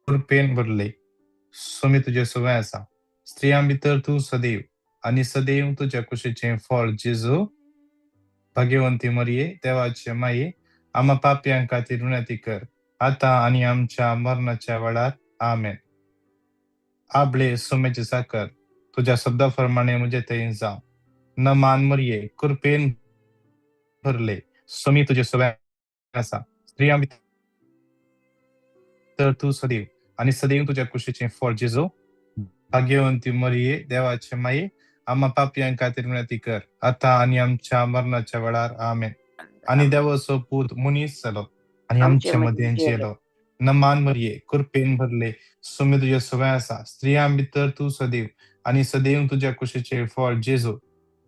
कृपेन भरले स्वामी तुजे सवें आसा स्त्रियां भितर तूं सदैव आनी सदैव तुज्या कुशीचें फळ जेजू। भाग्यवंती मरिये, देवाचे माये, आमा पापयां खातीर विनंती कर आतां आनी आमच्या मरणाच्या वेळार। आमेन। आबळे सुमेचे साकर तुज्या शब्दा प्रमाणे म्हजे थंय जावं। नमान मरिये, कृपेन भरले स्वामी तुजे सवें आसा स्त्रियां भितर तूं सदैव आनी सदैव तुज्या कुशीचें फळ जेजू। भाग्यवंती मरिये, देवाचे माये, आमा पापयां खातीर विनंती कर आतां आनी आमच्या मरणाच्या वेळार। आमेन। आनी देवाचो पूत मनीस जालो आनी आमचे मदें जियेलो। नमान मरिये, कृपेन भरले स्वामी तुजे सवें आसा स्त्रियां भितर तूं सदैव आनी सदैव तुज्या कुशीचें फळ जेजू।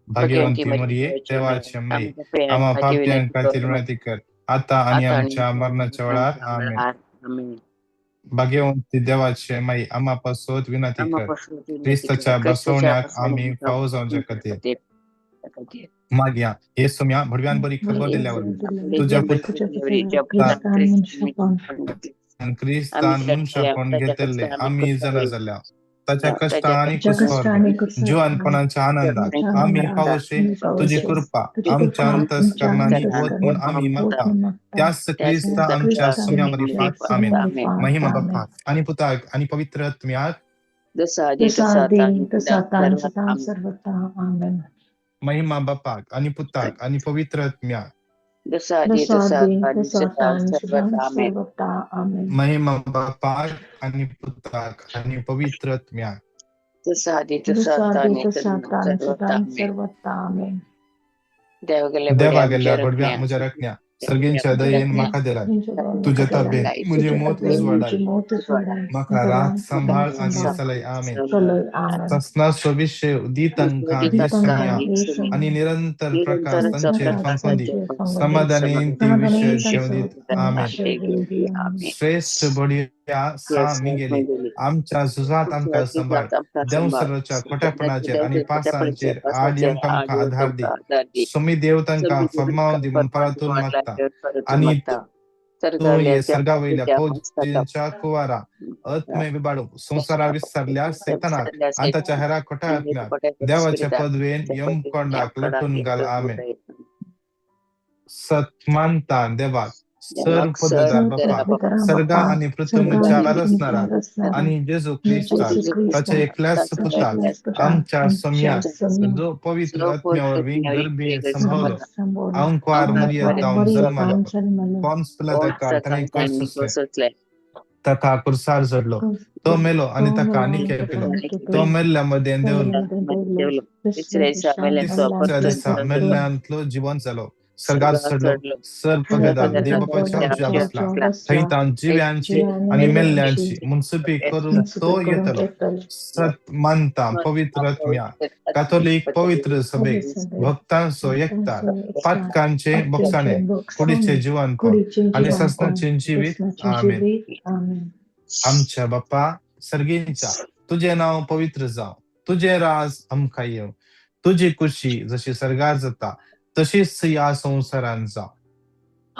भाग्यवंती मरिये, देवाचे माये, आमा पापयां खातीर विनंती कर आतां आनी आमच्या मरणाच्या वेळार। आमेन। भाग्यवंती देवाचे माई, आमा पासत विनंती कर क्रिस्ताच्या बसवण्याक आमी फावो जावच्या खातीर। मागया हे सोम्या भडव्यान बरी खबर दिल्यावर तुझ्या पुत्रान क्रिस्तान मनशापण घेतले आमी जाणा जाल्या ताच्या कश्टां आनी कुस्वार जिवानपणाच्या आनंदाक आमी फावोशे तुजी कृपा आमच्या अंतस्करणांनी वत म्हूण आमी मागता त्याच क्रिस्ता आमच्या सोम्या मारिफात। आमेन। महिमा बाप्पाक आनी पुताक आनी पवित्र आत्म्याक। महिमा बापाक आनी पुताक आनी पवित्र आत्म्याक। महिमा बापाक आनी पुताक आनी पवित्र आत्म्याक। देवा गेल्या बडव्या म्हज्या रखण्या सर्गेंच्या दयेन म्हाका दिला तुज्या ताबेन म्हजें मत उजवाडाय म्हाका रात सांबाळ आनी चलय। आमेन। ससनाचो विशय दी तांकां हे सोम्या आनी निरंतर प्रकाश तांचेर फांकून दी समाधानेन ती विशय घेवन दीत। आमेन। श्रेश्ठ बडया सा मिगेली आमच्या झुजांत आमकां सांबाळ देवसराच्या खोट्यापणाचेर आनी पासांचेर आड येवंक आमकां आधार दी सोमी देव तांकां फर्मावन दी म्हूण परातून मागता आनी तूं हे सर्गा वयल्या फौजींच्या कुवारा आत्मे विबाडू संवसारा विसरल्या सैतानाक आनी ताच्या हेरा खोट्या आत्म्याक देवाच्या पदवेन यमकोंडाक लटून घाल। आमेन। सतमानता देवाक सर्व पदवीदार बापा सर्गा आनी पृथ्वीच्या रचणाराक आनी जेजू क्रिस्ताक ताच्या एकल्याच पुताक आमच्या सोम्याक जो पवित्र आत्म्या वरवीं गर्भे संभवलो आंकवार मरियेंत जल्मलो पॉन्स पिलाताकार ताणें कश्ट सोंसले ताका कुर्सार चडलो तो मेलो आनी ताका निके पिलो तो मेल्ल्या मदें देंवलो तिसऱ्या दिसा मेल्ल्यांतलो जिवन जालो सर्गार चडलो सर पगेदार देव बापाच्या उजव्या बसला थंय तान जिव्यांची आनी मेल्ल्यांची मुन्सिपी करून तो येतलो। सत मानता पवित्र आत्म्या काथोलीक पवित्र सभेक भक्तांचो एकतार पातकांचे बोगसाणे कुडीचे जिवनपण आनी ससनाचें जिवीत। आमेन। आमच्या बापा सर्गींच्या तुजें नांव पवित्र जावं तुजें राज आमकां येवं तुजी खुशी जशी सर्गार जाता तशीच ह्या संवसारांत जावं।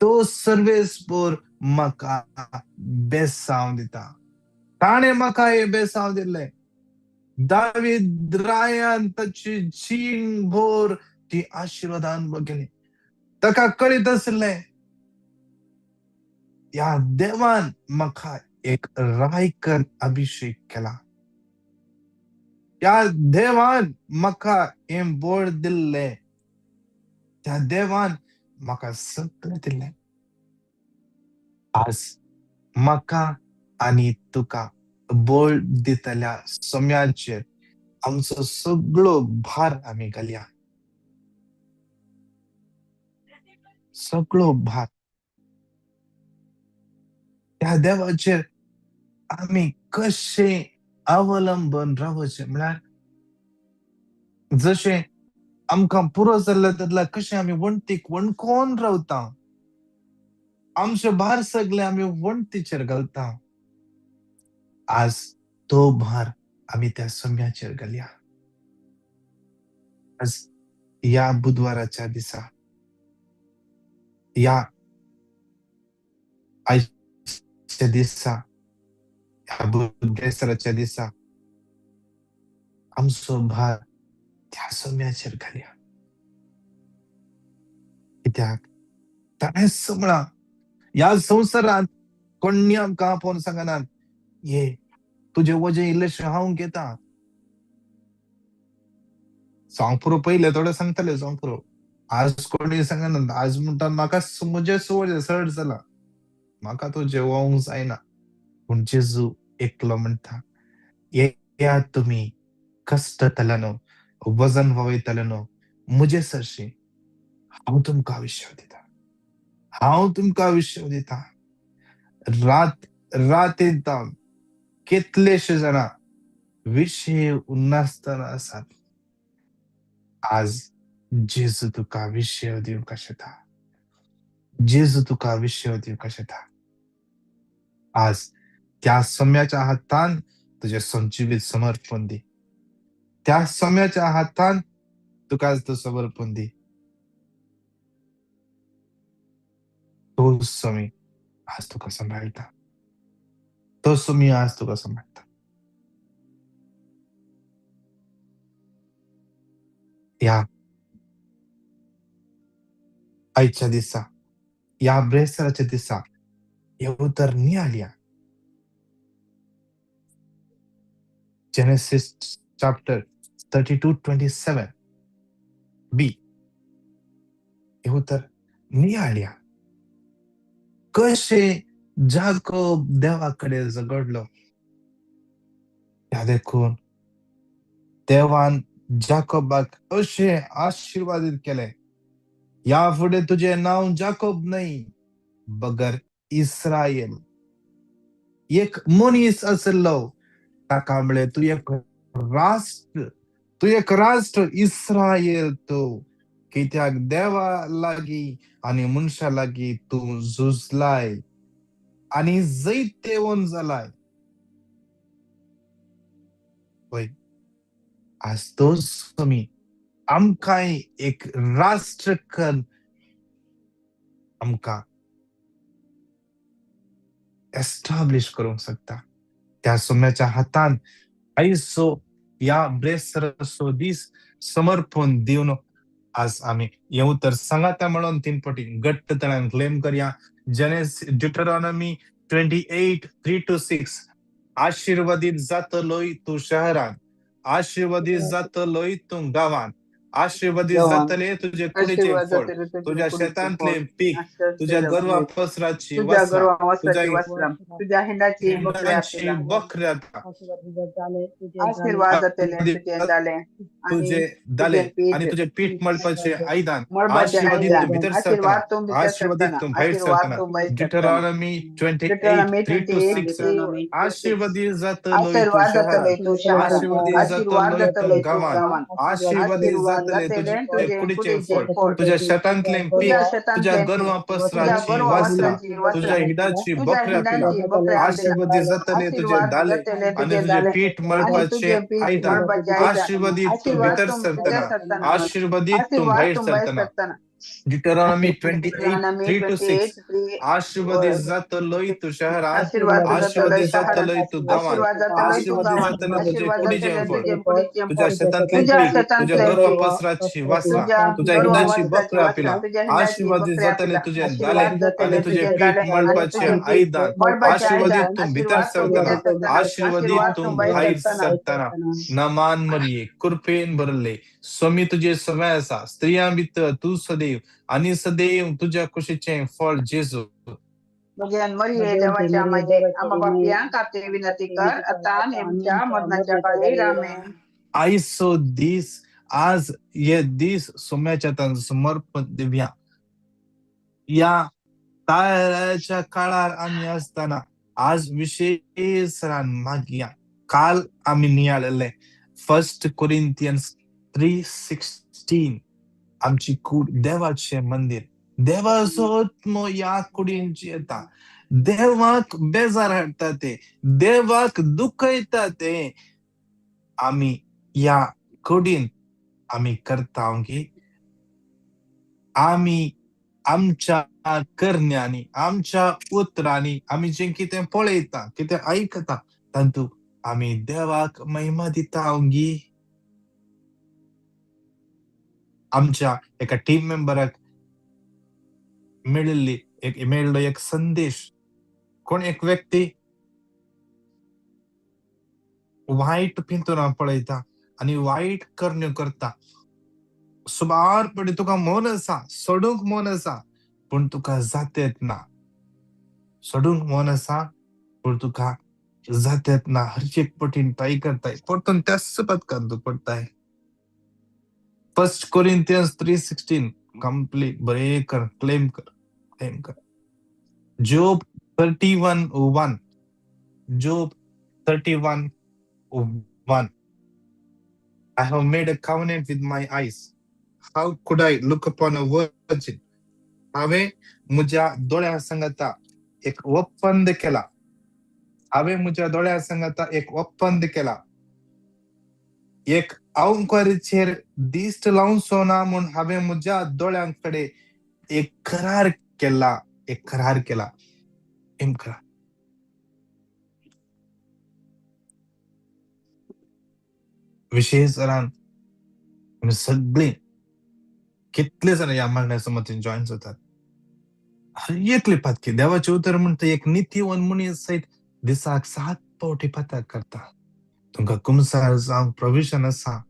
तो सर्वेस्पोर म्हाका बेसांव दिता. ताणें म्हाका हें बेसांव दिल्लें. दावीद रायान ताची जीण भर ती आशिर्वादान बघिल्ली. ताका कळीत आसलें ह्या देवान म्हाका एक रायकन अभिशेक केला. ह्या देवान म्हाका हें बळ दिल्लें. त्या देवान म्हाका सगळें दिल्लें. आज म्हाका आनी तुका बळ दितल्या सोम्याचेर आमचो सगळो भार आमी घालया. सगळो भार त्या देवाचेर आमी कशें अवलंबन रावचें म्हळ्यार जशें आमकां पुरो जाल्ले तेदला कशें आमी वण्टीक वणकोन रावता, आमचे भार सगळे आमी वण्टीचेर घालता. आज तो भार आमी त्या सोम्याचेर घालया. आज ह्या बुधवाराच्या दिसा, ह्या आयच्या दिसा, ह्या बुधवेसराच्या दिसा आमचो भार त्या सोम्याचेर घालया. कित्याक ताणेंच म्हळां, ह्या संवसारांत कोण्णी आमकां आपोवन सांगनात, ये तुजें वजें इल्लेशें हांव घेता. जावंक पुरो, पयलें थोडे सांगताले जावंक पुरो. आज कोणी सांगना. आज म्हणटा म्हाका म्हजें वजें चड जालां, म्हाका तुजें वोंक जायना. पूण जेजू एकलो म्हणटा, येयात तुमी कश्टतल्यानो, वजन व्हांवयतल्यानो, म्हजे सरशी, हांव तुमकां विश्व दिता. हांव तुमकां विश्व दिता. रात रात कितलेशे जाणां विशय नासतना आसात. आज जेजू तुका विशय दिवंक शकता. जेजू तुका विशय दिवंक शकता. आज त्या सोम्याच्या हातान तुजें संजीवित समर्पण दी. त्या सोम्याच्या हातान तुका तूं समर्पण दी. तो सोमी आज तुका सांबाळटा. तो सोमी आज तुका सांबाळटा. ह्या आयच्या दिसा, ह्या ब्रेस्ताराच्या दिसा हें उतर नियाळया. Genesis chapter 32:27 b हें उतर नियाळया. कशें जाकोब देवा कडेन झगडलो. ह्या देखून देवान जाकोबाक अशें आशिर्वादीत केलें, ह्या फुडें तुजें नांव जाकोब न्हय बगर इस्रायल. एक मनीस आशिल्लो, ताका म्हणलें तूं एक राष्ट्र, तूं एक राष्ट्र इस्रायल तूं, कित्याक देवा लागीं आनी मनशा लागीं तूं झुजलाय आनी जैतेवन जालाय. पळय आज तोच तुमी आमकांय एक राष्ट्र कन्न आमकां एस्टाब्लीश करूंक शकता. त्या सोम्याच्या हातान आयचो ह्या ब्रेस्ताराचो दीस समर्पण दिवन आज आमी हें उतर सांगाता म्हणून तीन पटी घट्ट तणान क्लेम करया. Deuteronomy 28:3-6 आशिर्वादीत जातलोय तूं शहरान, आशिर्वादीत जातलोय तूं गांवान, आशिर्वादीत जातले तुजे कुडीचे फळ, तुज्या शेतांतले पीक, तुज्या गोरवां पसराची वस्त्रां, तुझ्या हिंडाची बकऱ्या, आशीर्वाद जातले तुजे जाले तुजे दाले आनी तुजे पीठ मळपाचे आयदन. आशीर्वादीत तूं भितर सरतना, आशीर्वादीत तूं भायर सरतना. Deuteronomy 28:3-6 आशीर्वादीत जातलोय तूं शहरान, आशीर्वादीत जातलोय तूं गांवान, आशीर्वादीत जातले तुजे कुडीचे फळ, तुज्या शेतांतले पीक, तुज्या गोरवां पसराची वस्त्रां, तुज्या हिडाची बकऱ्या पिलां. आशीर्वादीत जातले तुजे दाले आनी तुजे पीठ मळपाचे आयदन. आशीर्वादीत तूं भितर सरतना, आशीर्वादीत तूं भायर सरतना. Deuteronomy 28 Deuteronomy 3 to 6. 28 3 आशीर्वादित जातलोय तूं शहरांत, आशीर्वाद जातलोय आशीर्वादित शहरांत, जातलोय तूं गांवांत, आशीर्वाद जातलोय तूं आशीर्वादित गांवांत, जातलें तुजें आशीर्वाद कुडीचें जातलें फळ, तुजें कुडीचें तुज्या फळ, शेतांतलें तुज्या पीक, तुज्या शेतांतलें गर्व पीक, पसराची वासरां, तुज्या तुज्या गर्व हिंडाची वासराची बकऱ्यां वासरां, पिलां, तुज्या हिंडाची आशीर्वादित बकऱ्यां जातलें पिलां, तुजें आशीर्वाद दालें आनी जातलें तुजें तुजें पीठ दालें आनी मळपाचें तुजें पीठ आयदन, मळबाचें आशीर्वादित आयदन, तूं भितर आशीर्वाद तूं सरतना, भितर सरतना, आशीर्वादित आशीर्वाद तूं तूं भायर भायर सरतना. सरतना. नमान मरिये, कृपेन भरले, स्वामी तुजे सवय आसा, स्त्रियां भितर तूं सदैव आनी सदैव तुज्या कुशीचें फळ जेजू. भगवान मरिये देवाच्या माये, आमा बापयांक आते विनंती कर, आता आनी आमच्या मरणाच्या काळी. आमेन. आयचो दीस, आज हे दीस सोम्याच्या हातान समर्पण दिवया. या ताळ्याच्या काळार आमी आसतना आज विशेष मागया. काल आमी नियाळले 1 Corinthians 3:16. आमची कूड देवाचें मंदिर, देवाचो आत्मो ह्या कुडींची येता, देवाक बेजार हाडटा ते, देवाक दुखयता ते आमी ह्या कुडीन आमी करता की आमी आमच्या करण्यांनी, आमच्या उतरांनी, आमी जें कितें पळयता, कितें आयकता तातूंत आमी देवाक महिमा दिता गी. आमच्या एका टीम मेंबराक मेळिल्ली एक मेळिल्लो एक संदेश. कोण एक व्यक्ती वायट पिंतुरां पळयता आनी वायट करण्यो करता. सुमार पडी तुका मन आसा, सोडूंक मन आसा, पूण तुका जातेत ना. सोडूंक मन आसा पूण तुका जातेत ना. हर एक पटीन ट्राय करताय, परतून त्याच पदकान तूं पडटाय. 1 Corinthians 3:16 complete बरें कर, क्लेम कर, क्लेम कर. Job 31:1, Job 31:1. I have made a covenant with my eyes. How could I look upon a virgin? हांवें म्हज्या दोळ्या सांगाता एक ఒప్పंद केला. हांवें म्हज्या दोळ्या सांगाता एक ఒప్పंद केला. एक अवंकारीचेर दिश्ट लावचो ना म्हूण हांवें म्हज्या दोळ्यां कडेन एक करार केला, एक करार केला. एम करा. विशेष जाणान आमी सगळीं कितले जाण ह्या मागण्या समतीन जॉयन जातात. हर एकली पातकी देवाचें उतर म्हणटा एक नितीवन मनीस सयत दिसाक 7 पावटी पातक करता. तुमकां कुमसार जावंक प्रोविजन आसा.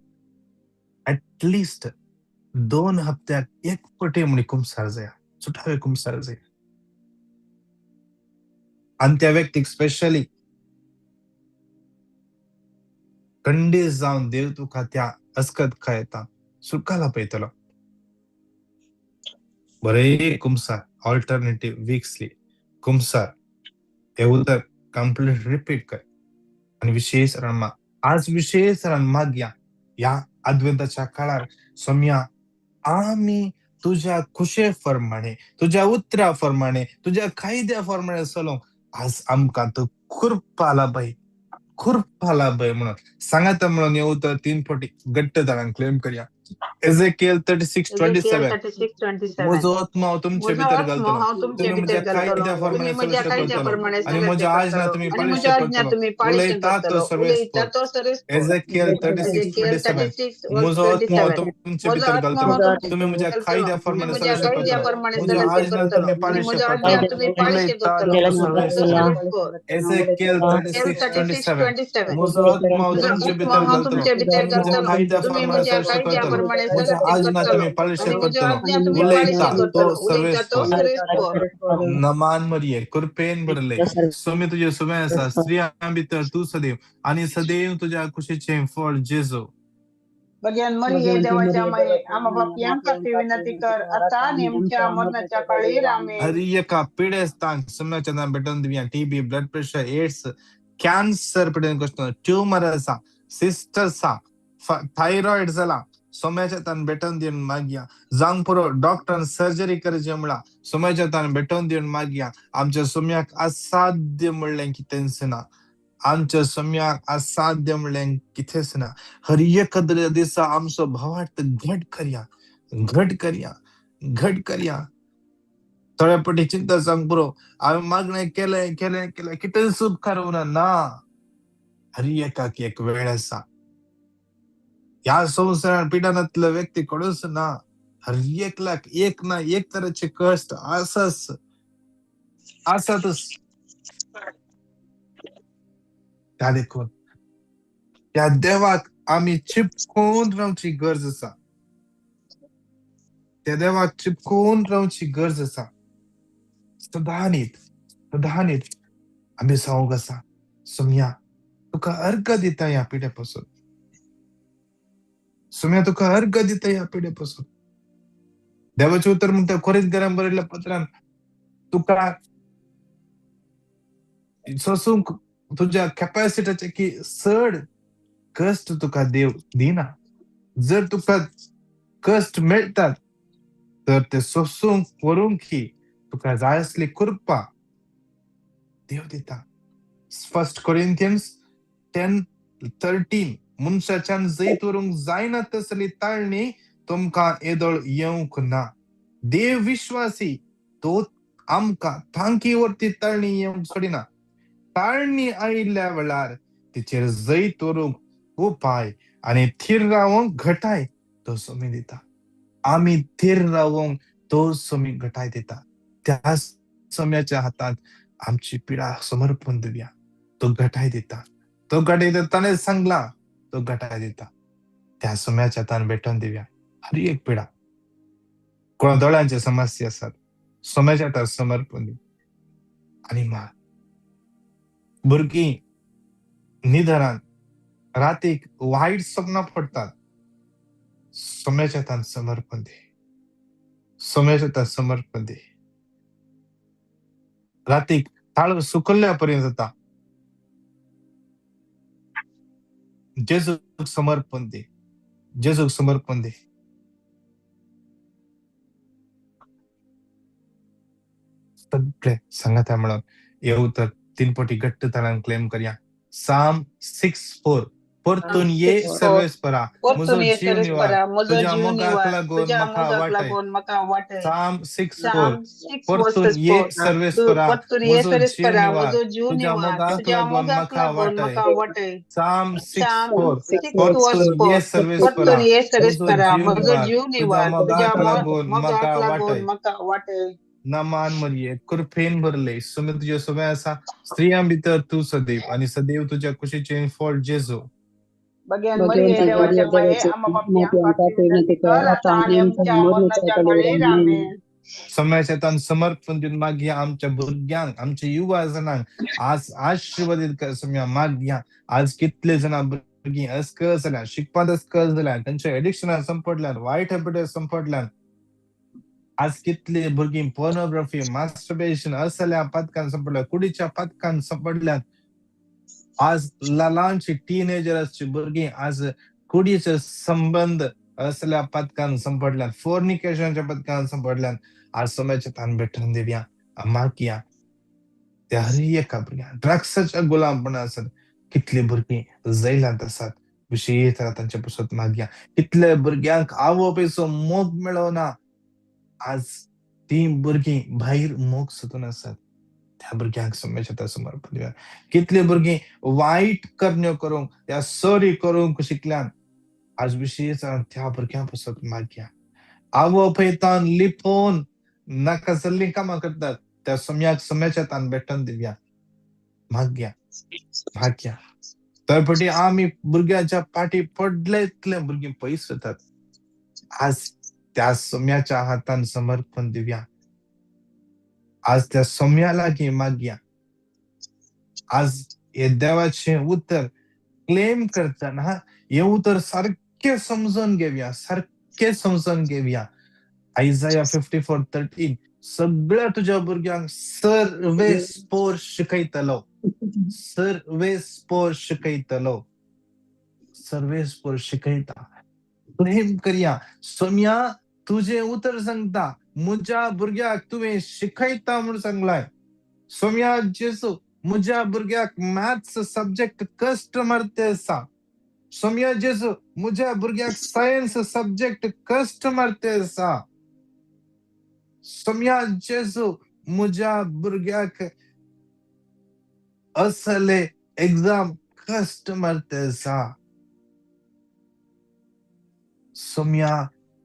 एटलिस्ट 2 हप्त्याक एक पटी म्हणी कुमसार जाया, सुटावे कुमसार जाया. आनी त्या व्यक्तीक स्पेशली खंडीत जावन देव तुका त्या अस्कत येता सुटकाला पळयतलो. बरें कुमसार ऑल्टरनेटीव वीक्सली कुमसार हे उतर कंप्लीट रिपीट कर. आनी विशेष आज विशेष मागया ह्या आद्वेंताच्या काळार सोम्या आमी तुज्या खुशे फरमाणे, तुज्या उतरा फरमाणे, तुज्या कायद्या फरमाणे चलोवंक आज आमकां तूं कृपा लाभय, कृपा लाभय म्हणून सांगाता. म्हणून हे उतर 3 फावटी घट्ट जाणांक क्लेम करया. Ezekiel Ezekiel 36:27. 36:27. म्हजो आत्मो हांव तुमचे म्हजो भितर आत्मो घालतलो, हांव तुमचे तुमी भितर म्हज्या घालतलो, कायद्या तुमी प्रमाणे म्हज्या चलशे कायद्या करतलो प्रमाणे आनी चलशे म्हज्या आज्ञा करतलो तुमी आनी पाळशे म्हज्या आज्ञा करतलो. तुमी पाळशे उलयता तो करतलो. सर्वेस्पर. उलयता तो सर्वेस्पर. Ezekiel Ezekiel 36:27. 36 म्हजो आत्मो हांव 27. तुमचे म्हजो भितर आत्मो घालतलो, हांव तुमचे तुमी म्हज्या घालतलो, कायद्या तुमी प्रमाणे म्हज्या चलशे कायद्या करतलो, प्रमाणे म्हज्या चलशे आज्ञा करतलो तुमी आनी पाळशे म्हज्या करतलो. आज्ञा तुमी पाळशे उलयता करतलो. तो तो सर्वेस्पर. सर्वेस्पर. Ezekiel Ezekiel 36:27. 36:27. म्हजो आत्मो हांव म्हजो तुमचे आत्मो भितर हांव घालतलो, तुमचे भितर तुमी म्हज्या घालतलो, कायद्या तुमी प्रमाणे म्हज्या चलशे कायद्या करतलो, प्रमाणे म्हज्या चलशे आज्ञा करतलो तुमी पाळशे आनी म्हज्या करतलो. आज्ञा तुमी उलयता पाळशे तो करतलो. उलयता तो सर्वेस्पर. सर्वेस्पर. नमान मरिये, कृपेन भरले, स्वामी तुजे सुवे आसा, स्त्रियां भितर तूं सदैव आनी सदैव तुज्या कुशीचें फळ जेजू. भगवान मरिये देवाच्या माये, आमा बापयांक आते विनंती कर, आता आनी आमच्या मरणाच्या काळी. आमेन. हर एका पिडेस्तांक सुम्याच्या नांवान भेटोवन दिवया. TB, blood pressure, AIDS, cancer पिडेन कशें ट्युमर आसा, सिस्ट आसा, थायरॉयड जाला, सोम्याच्या तान भेटोवन दिवन मागया. जावंक पुरो डॉक्टरान सर्जरी करचें म्हणलां, सोम्याच्या तान भेटोवन दिवन मागया. आमच्या सोम्याक असाध्य म्हणलें कितेंच ना, आमच्या सोम्याक असाध्य म्हणलें कितेंच ना. हर एक दिसा आमचो भावार्थ घट करया, घट करया. घट करया. थोड्या पटी चिंता सांग पुरो, हांवें मागणें केलें केलें केलें, कितेंच उपकार उरना ना. हर एकाक एक वेळ आसा. ह्या संवसारान पिडानातलो व्यक्ती कोणूच ना. हर एकल्याक एक ना एक तरेचे कश्ट आसाच, आसातच. त्या देखून त्या देवाक आमी चिपकून रावची गरज आसा. त्या देवाक चिपकून रावची गरज आसा. सदांनीत सदांनीत आमी सांगूंक आसा, सोम्या तुका अर्घ दिता ह्या पिड्या पासून, सोम्या तुका अर्घ दिता ह्या पिड्या पासून. देवाचें उतर म्हणटा कोरिंथकरांक बरयल्ल्या पत्रान, तुका सोसूंक तुज्या कॅपॅसिटीचे की चड कश्ट तुका देव दिना. जर तुका कश्ट मेळटात तर ते सोसूंक व्हरूंक ही तुका जाय आसली कृपा देव दिता. 1 Corinthians 10:13, मनशाच्यान जैत व्हरूंक जायना तसली ताळणी तुमकां येदोळ येवंक ना. देव विश्वासी, तो आमकां तांकी वरती ताळणी येवंक सोडिना. ताळणी आयिल्ल्या वेळार तिचेर जैत व्हरूंक उपाय आनी थीर रावंक घटाय तो सोमी दिता. आमी थीर रावंक तो सोमी घटाय दिता. त्या सोम्याच्या हातांत आमची पिडा समर्पण दिवया. तो घटाय दिता, तो घटाय दिता. ताणें सांगलां, तो घटाय दिता. त्या सोम्याच्या हातान भेटोवन दिवया हर एक पिडा. कोणा दोळ्यांचे समस्या आसात, सोम्याच्या हातार समर्पण दी. आनी मा भुरगीं निधनान रातीक वायट सपनां पडटात, सोम्याच्या हातान समर्पण दी, सोम्याच्या हातान समर्पण दी. रातीक ताळो सुकल्ल्या पर्यंत जाता, जेजूक समर्पण दी, जेजूक समर्पण दी. सगळे सांगात म्हणून हे उतर तीन पटी घट्ट ताणान क्लेम करया. साम 6:4, परतून ये सर्वेस्परा, म्हजो जीव निवार, तुज्या मोगाक लागून म्हाका वाटय. साम 6:4, परतून ये सर्वेस्परा, म्हजो जीव निवार, तुज्या मोगाक लागून म्हाका वाटय. साम 6:4, परतून ये सर्वेस्परा, म्हजो जीव निवार, तुज्या मोगाक लागून म्हाका वाटय. नमान मरिये, कृपेन भरले, सुमे तुज्या सोबे आसा, स्त्रियां भितर तूं सदैव आनी सदैव तुज्या कुशीचें फळ जेजू. भगवान मरिये देवाच्या माये, आम्हा पाप्यांक विनंती कर आता आणि आमच्या मरणाच्या वेळेर. आमेन. समाजाच्या हातान समर्पण दिवन मागया आमच्या भुरग्यांक, आमच्या युवा जणांक आज आशीर्वादीत कर सम्या. मागया आज कितले जाणां भुरगीं अस्कळ जाल्यान, शिकपांत अस्कळ जाल्यान, तांच्या एडिक्शनान संपडल्यान, वायट हॅबिटान संपडल्यान. आज कितले भुरगीं पोर्नोग्राफी, मास्टरबेशन असल्या पातकान संपडल्या, कुडीच्या पातकान संपडल्यान. आज ल्हानशी टिनेजर्सची भुरगीं आज कुडीचे संबंद असल्या पातकान संपडल्यान, फोर्निकेशनच्या पातकान संपडल्यान. आज समाजाच्या तान भेटून दिवया. मागया त्या हर एका भुरग्यांक ड्रग्साच्या गुलामपणा आसात कितली भुरगीं जैलांत आसात, विशेष तांच्या पसत मागया. कितले भुरग्यांक आवय बापायचो मोग मेळना, आज ती भुरगीं भायर मोग सोदून आसात. त्या भुरग्यांक समाजाच्या समर्पण दिवया. कितले भुरगीं वायट करण्यो करूंक या सॉरी करूंक शिकल्यान, आज विशेष त्या भुरग्यां पसत मागया. आवय बापायतान लिपोवन नाका जाल्लीं कामां करतात, त्या सम्याक सम्याच्या तान भेटून दिवया. मागया मागया. तर पटी आमी भुरग्यांच्या पाटी पडले इतले भुरगीं पयस वतात. आज त्या सम्याच्या हातान समर्पण दिवया. आज त्या सम्या लागीं मागया. आज हे देवाचें उतर क्लेम करतना हें उतर सारकें समजून घेवया, सारकें समजून घेवया. आयजाया 54:13, सगळ्या तुज्या भुरग्यांक सर्वेस्पोर शिकयतलो, सर्वेस्पोर शिकयतलो, सर्वेस्पोर शिकयता. क्लेम करया, सोम्या तुजें उतर सांगता म्हज्या भुरग्याक तुवें शिकयता म्हूण सांगलाय. सोम्या जेजू म्हज्या भुरग्याक मॅथ्स सब्जेक्ट कश्ट मारते आसा. सोम्या जेजू म्हज्या भुरग्याक सायन्स सब्जेक्ट कश्ट मारते आसा. सोम्या जेजू म्हज्या भुरग्याक असले एग्जाम कश्ट मारते आसा. सोम्या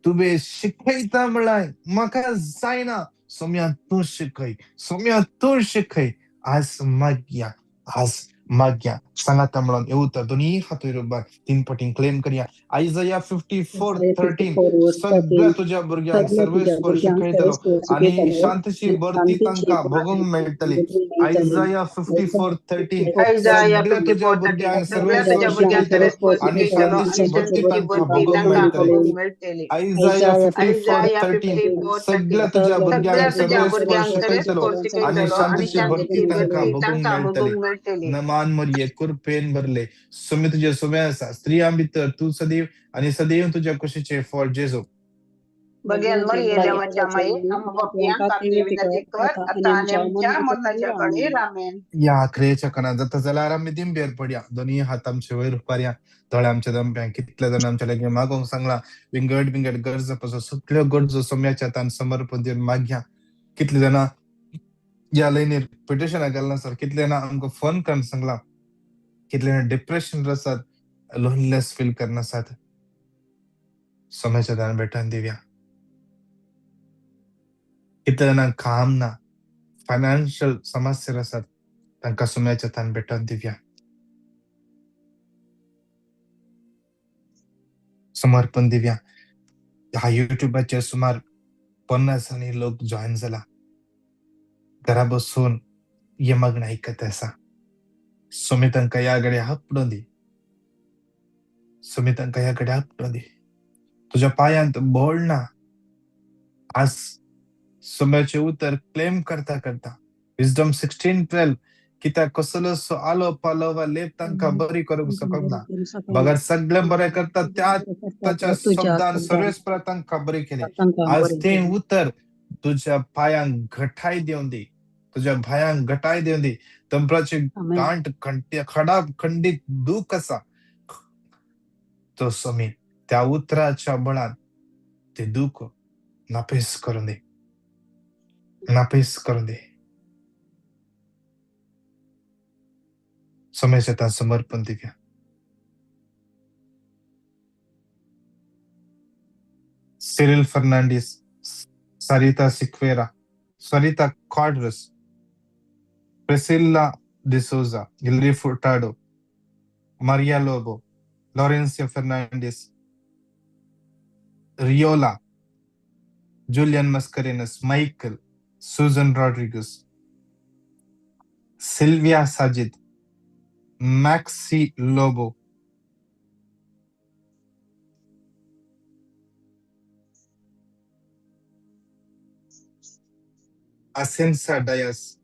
तुवें शिकयता म्हळ्यार म्हाका जायना. सोम्या तूं शिकय, सोम्या तूं शिकय. आज मागया, आज मागया. सांगाता म्हणून येवता दोनी हातूर उबार तीन पटीं क्लेम करया. आयजया 54:13, सगळ्या तुज्या भुरग्यांक सर्वेस्पर शिकयतलो आनी शांतची भरती तांकां भोगूंक मेळटली. आयजया 54:13, सगळ्या तुज्या भुरग्यांक सर्वेस्पर शिकयतलो आनी शांतीची भरती तांकां भोगूंक मेळटली. आयजया 54:13, सगळ्या तुज्या भुरग्यांक सर्वेस्पर शिकयतलो आनी शांतीची भरती तांकां भोगूंक मेळटली. नमान मरिये कुरपेन भरले, सुमी तुजे सुमे आसा, स्त्रियां भितर तूं सदैव आनी सदैव तुज्या कुशीचे फळ जेजू. भगेन मरिये देवाच्या माये, आम्हा पापयांक आमची विनंती कर आता आनी आमच्या मरणाच्या घडयेर. आमेन. या क्रियेच्या कणा जाता जाल्यार आमी दिंबेर पडया, दोनी हात आमचे वयर उबारया, दोळे आमच्या दमप्यांक. कितले जाण आमच्या लागीं मागोवंक सांगला विंगड विंगड गरजो पासून सगळ्यो गरजो सोम्याच्या हातान समर्पण दिवन मागया. कितले जाणां ह्या लायनीर पिटिशनां घालना सर, कितले जाणां आमकां फोन करून सांगला, कितले जाणां डिप्रेशन आसात, लोनलेस फील करनासात. सोम्याच्या हातान भेटून दिवया. कितले जाणांक काम ना, फायनान्शियल समस्या आसात, तांकां सोम्याच्या हातान भेटून दिवया. समर्पण दिवया. ह्या युट्यूबाचेर सुमार 50 जांनी लोक जॉयन जाला. घरा बसून हे मागणें आयकत आसा. सोमी तांकां ह्या घडये आपडून दी, सोमी तांकां ह्या घडये आपडून दी. तुज्या पांयांत बळ ना, आज सोम्याचें उतर क्लेम करता करता विजडम 16:12, कित्याक कसलोसो आलो पालो वा लेप तांकां बरी करूंक शकना, बगर सगळें बरें करता त्या ताच्या शब्दान सर्वेस्परा तांकां बरी केली. आज तें उतर तुज्या पांयांक घटाय दिवन दी, तुज्या भयांक घटाय दिवन दी. तंत्राची गांठ खडा खंडीत दूख आसा तो सोमी त्या उतराच्या बळान ते दूख नापेस करून दी, नापेस करून दी. सोम्याच्या समर्पण दिवया. Cyril Fernandes, Sarita Sequeira, Sarita Quadros, Priscilla D'Souza, Hillary Furtado, Maria Lobo, Laurencio Fernandes, Riola, Julian Mascarenhas, Michael, Susan Rodrigues, Sylvia Sajid, Maxi Lobo, Asensa Dias,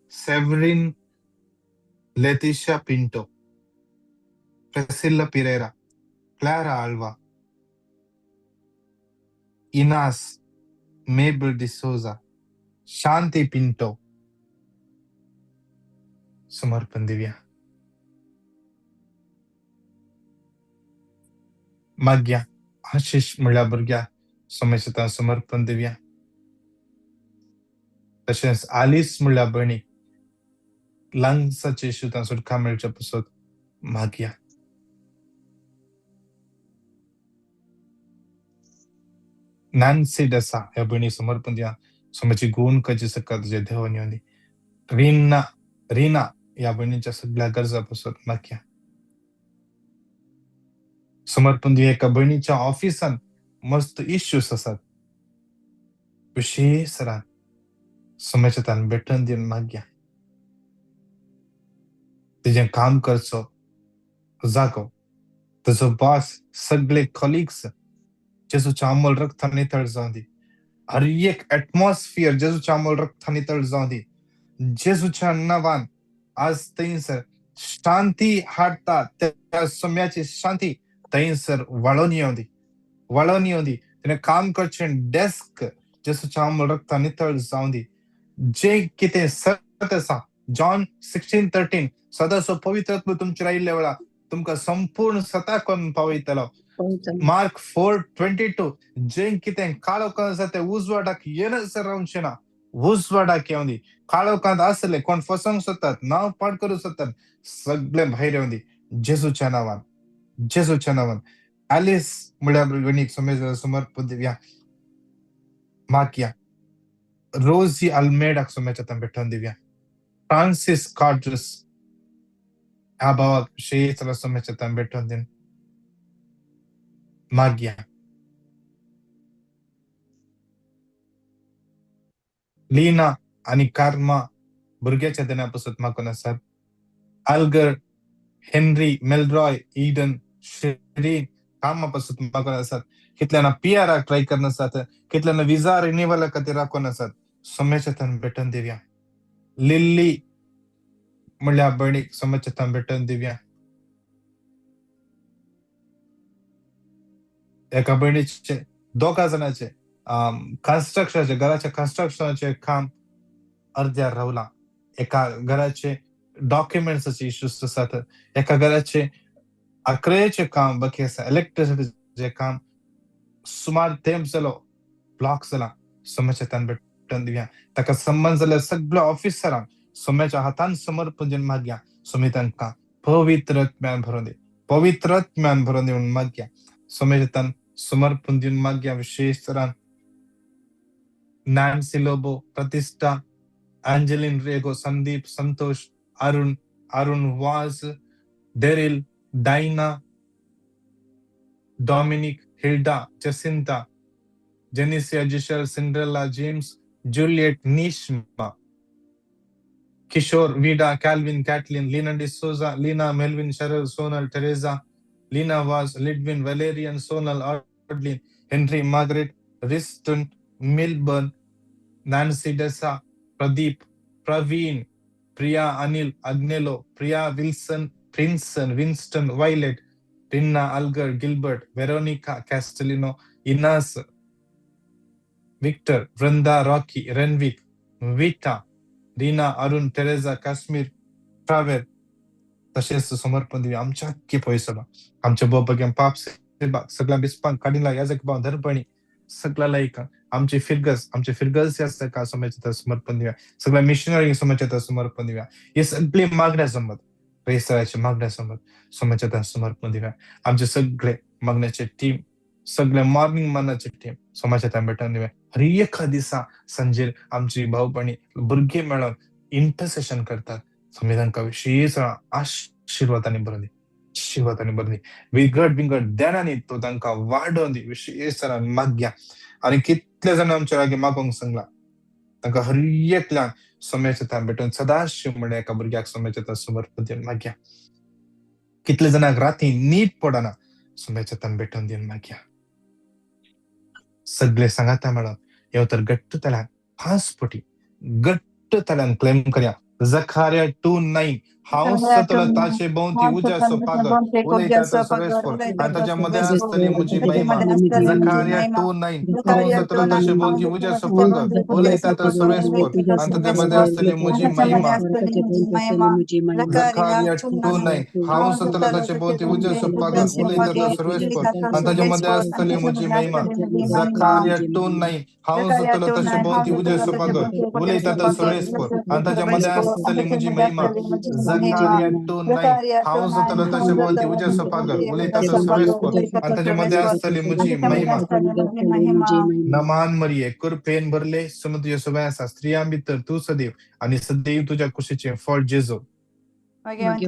Severin Letitia Pinto, Priscilla Pereira, Clara Alva, Inas, Mabel D'Souza, Shanti Pinto. समर्पण दिवया. मागया आशिश म्हणल्या भुरग्या सोमेशता समर्पण दिवया. तशेंच आलिस म्हणल्या भयणीक लंग्साचे इश्यूतां सुटका मेळच्या पासत मागया. नॅन्सी डसा ह्या भयणीक समर्पण दिया. सोम्याची गुण कजी सकाळ तुजे देवान येवन दी. रिना रिना ह्या भयणीच्या सगळ्या गरजा पासत मागया. समर्पण दिवया. एका भयणीच्या ऑफिसान मस्त इश्यूस आसात, विशेष सरान सोम्याच्या तान भेटून दिवन मागया. तेजें काम करचो जागो, ताजो बॉस, सगळे कॉलिग्स जेजूच्या अमोल रक्तान नितळ जावं दी. हर एक एटमॉस्फियर जेजूच्या अमोल रक्तान नितळ जावं दी. जेजूच्या नांवान आज थंयसर शांती हाडटा, त्या सोम्याची शांती थंयसर वाळोवन येवं दी, वाळोवन येवं दी. तिणें काम करचें डेस्क जेजूच्या अमोल रक्तान नितळ जावं दी. जे कितें सत आसा जॉन 16:13, सदांचो पवित्र आत्मा तुमचेर आयिल्ल्या वेळार तुमकां संपूर्ण सता करून पावयतलो. मार्क 4:22 जे कितें काळोखांत आसा तें उजवाडाक येनसर रावचें ना. उजवाडाक येवंदी. काळोखांत आसले कोण फसोवंक सोदतात, नांव पाड करूंक सोदतात, सगळे भायर येवंदी जेजूच्या नांवान, जेजूच्या नांवान. आलिस म्हळ्यार भयणीक समर्पण दिवया. मागया. रोजी अल्मेडाक सोम्याच्या हातान भेटोवन दिवया. फ्रांसीस कॉड्रस ह्या भावाक शेत सोम्याच्या हातान भेटोवन दिवन मागया. लीना आनी कार्मा भुरग्याच्या देण्या पासत मागून आसात. अल्गर, हेनरी, मेलरॉय, इडन, शेरीन कामा पासत मागून आसात. कितल्यांना पीआराक ट्राय करन आसात, कितल्यांना विजा रिन्युअला खातीर राखून आसात. सोम्याच्या हातान भेटोवन दिवया. लिल्ली म्हणल्यार भयणीक सोम्याच्या हातान भेटोवन दिवया. एका भयणीचे दोगा जाणाचे कन्स्ट्रक्शनाचे घराच्या कन्स्ट्रक्शनाचे काम अर्द्यार रावलां. एका घराचे डॉक्युमेंट्साचे इश्यूज आसात. एका घराचे आक्रेचे काम बाकी आसा. इलेक्ट्रिसिटीचें काम सुमार तेंप जालो ब्लॉक जाला. सोम्याच्या हातान भेटोवन दिवया. ताका संबंद जाल्ल्या सगळ्या ऑफिसरांक सोम्याच्या हातान समर्पण दिवन मागया. सोमी तांकां पवित्र आत्म्यान भरोवन दी, पवित्र आत्म्यान भरोवन दी म्हणून मागया. सोम्याच्या हातान समर्पण दिवन मागया. विशेश तरान Nancy Lobo, Pratishtha, Angeline Rego, Sandeep, Santosh, Arun, Arun Vaz, Daryl, Diana, Dominic, Hilda, Jacinta, Jenicia, Giselle, Cinderella, James, Juliet, Nishma, Kishore, Vida, Calvin, Catlin, Lina D'Souza, Lina, Melvin, Cheryl, Sonal, Teresa, Lina Vaz, Lidwin, Valerian, Sonal, Audlin, Henry, Margaret, Riston, Milburn, Nancy Desa, Pradeep, Praveen, Priya, Anil, Agnelo, Priya, Wilson, Princeton, Winston, Violet, Rinna, Algar, Gilbert, Veronica, Castellino, Inas, Victor, Vrinda, Rocky, Renwick, Vita, Reena, Arun, Teresa, Kashmir, Traver. तशेंच समर्पण दिवया आमच्या अख्खी पयसो आमच्या बोबग्यां पाप सेवा सगळ्या बिस्पांक काडिला याजक भाव धरपणी सगळ्या लायक आमचे फिरगस, आमचे फिरगस का समाजाच्या समर्पण दिवया. सगळ्या मिशनरी समाजाच्या समर्पण दिवया. हे सगळे मागण्या समत क्रिस्ताच्या मागण्या समत समाजाच्या समर्पण दिवया. आमचे सगळे मागण्याचे टीम, सगळे मॉर्निंग मनाचे टीम समाजाच्या भेटून दिवया. हर एका दिसा सांजेर आमची भावपणी भुरगे मेळोन इंटरसेशन करतात. संविधानका विशेष आशिर्वादांनी भरून दी, आशिर्वादांनी भरून दी. विंगड विंगड देणांनी तो तांकां वाडोवन दी. विशेष तरान मागया. आनी कितले जाण आमच्या लागीं मागोंक सांगला तांकां हर एकल्यान सोम्याच्या तान भेटून सदाशिव म्हणल्या एका भुरग्याक सोम्याच्या तान समर्पण दिवन मागया. कितले जाणांक राती न्हीद पडना सोम्याच्या तान भेटून दिवन मागया. सगळे सांगाता मेळोन येव तर घट्ट तल्यान 5 पटी घट्ट तल्यान क्लेम करया. जखार्या 2:9 हांव सतलो ताचे भोंवती उज्याचो पागर उलयता तो सर्वेस्पर आनी ताच्या मदें आसतली म्हजी महिमा. जखार्या 2:9 हांव सतलो ताचे भोंवती उज्याचो पागर उलयता तो सर्वेस्पर आनी ताच्या मदें आसतली म्हजी महिमा. जखार्या 2:9 हांव सतलो ताचे भोंवती उज्याचो पागर उलयता तो सर्वेस्पर आनी ताच्या मदें आसतली म्हजी महिमा. जखार्या 2:9 हांव सतलो ताचे भोंवती उज्याचो पागर उलयता तो सर्वेस्पर आनी ताच्या मदें आसतली म्हजी महिमा. जखार्या 2:9 हांव सतलो ताचे भोंवती उज्याचो पागर उलयता तो सर्वेस्पर आनी ताच्या मदें आसतली म्हजी महिमा. नमान मरिये, कृपेन भरले, सुम तुज्या सगळें आसा, स्त्रियां भितर तूं सदैव आनी सदैव तुज्या कुशीचें फळ जेजू. Hallelujah,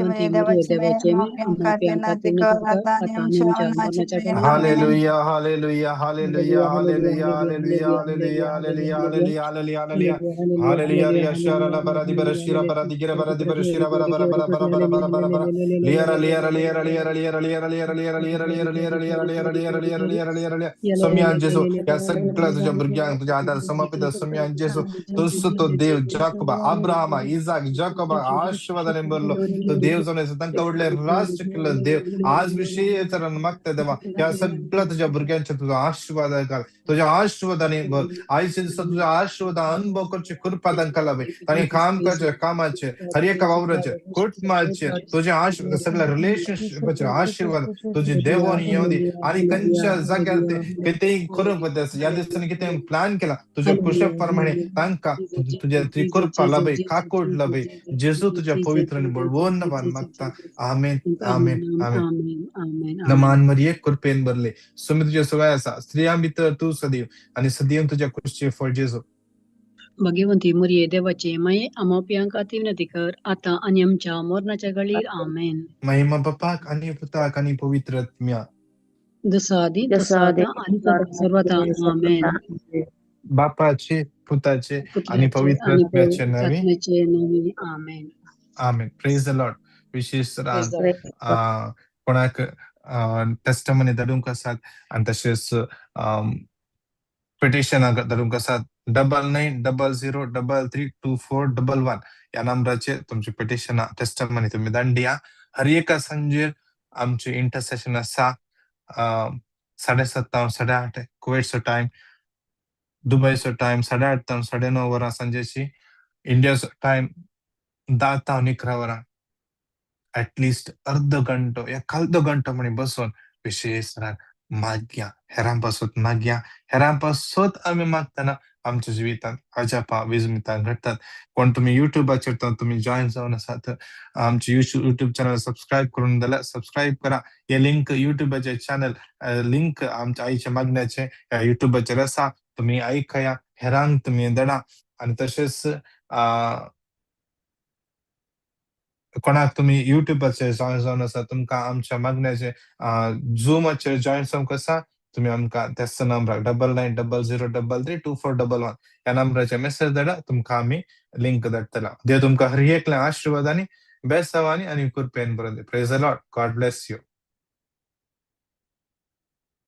hallelujah, hallelujah, hallelujah, hallelujah, hallelujah, hallelujah, hallelujah, hallelujah, hallelujah, hallelujah. शरा बरा दि बरा शिरा बरा दि गिरा बरा दि बरा शिरा बरा बरा बरा बरा बरा बरा बरा बरा लियरा लियरा लियरा लियरा लियरा लियरा लियरा लियरा लियरा लियरा लियरा लियरा लियरा लियरा लियरा लियरा लियरा लियरा. सोम्यान जेसू ह्या सगळ्या तुझ्या भुरग्यांक तुझ्या हातार समर्पित. सोम्यान जेसू, तुजो तो देव जाकोबा, अब्राहमा, इजाक, जाकोबा आशीर्वादाने भरलो. तो देव जावन आसा. तांकां व्हडलें राष्ट्र केल्लो देव आज विशेष तरान मागता देवा, ह्या सगळ्या तुज्या भुरग्यांच्या तुजो आशीर्वाद घाल, तुज्या आशीर्वादाने भर. आयच्या दिसा तुज्या आशीर्वादा अनुभव करचे कृपा तांकां लाभय. तांणी काम करचे कामाचे, हर एका वावराचे, कुटुंबाचे तुझे आशीर्वाद, सगळ्या रिलेशनशिपाचे आशीर्वाद तुझे देवान येवं दी. आणि खंयच्या जाग्यार ते कितेंय करूंक वता आसा, ह्या दिसांनी कितें प्लॅन केला तुज्या कुशे प्रमाणे तांकां तुज्या तुजी कृपा लाभय, काकूट लाभय. जेजू तुज्या पवित्र आनी बळवंत नांवान मागता, आमेन, आमेन, आमेन. नमान मरिये, कृपेन भरले, स्वामी तुज्या सगळ्या आसा. स्त्रियां भितर तूं सदैव आनी सदैव तुज्या कुशीचें फळ जेजू. भाग्यवंती मरिये, देवाचे माये, आम्हा पाप्यां खातीर विनंती कर, आता आनी आमच्या मरणाच्या घडीर. आमेन. महिमा बापाक आनी पुताक आनी पवित्र आत्म्या. जसो आदी तसो आता आनी सदा सर्वदा. आमेन. बापाचे, पुताचे आनी पुत्राचे पवित्र आनी आत्म्याचे पवित्र नावे. आत्म्याचे नावे. आमेन. आमेन. प्रेज the Lord. विशेष Praise तरान the Lord. कोणाक टेस्टमनी धाडूंक आसात आनी तशेंच पिटिशनाक धाडूंक आसात, 9900332411 ह्या नंबराचेर तुमची पिटिशनां, टेस्टमनी तुमी धाडून दिया. हर एका सांजेर आमचे इंटरसेशन आसा, 7:30 8:30 कुवेटचो टायम, दुबयचो टायम 8:30 तावन 9:30 वरां सांजेची, इंडियाचो टायम 10 तावन 11 वरां. एटलिस्ट अर्द घंटो या अर्दो घंटो म्हणी बसून विशेष तरान मागया, हेरां पासत मागया. हेरां पासत आमी मागतना आमच्या जिवितांत अजापां विस्मितां घडटात. कोण तुमी युट्यूबाचेर तर तुमी जॉयन जावन आसात, आमचे युट्यूब चॅनल सबस्क्रायब करून जाल्यार सबस्क्रायब करा. हे लिंक, युट्यूबाचे चॅनल लिंक आमच्या आईच्या मागण्याचे ह्या युट्यूबाचेर आसा. तुमी आयकया, हेरांक तुमी धाडा. आनी तशेंच कोणाक तुमी युट्यूबाचेर जॉयन जावन आसा, तुमकां आमच्या मागण्याचे झुमाचेर जॉयन जावंक आसा, तुमी आमकां त्याच नंबराक 9900332411 ह्या नंबराचेर मेसेज धाडा, तुमकां आमी लिंक धाडटला. देव तुमकां हर एकल्या आशिर्वादांनी, बेसावांनी आनी कृपेन भरून दी. Praise the Lord. God bless you.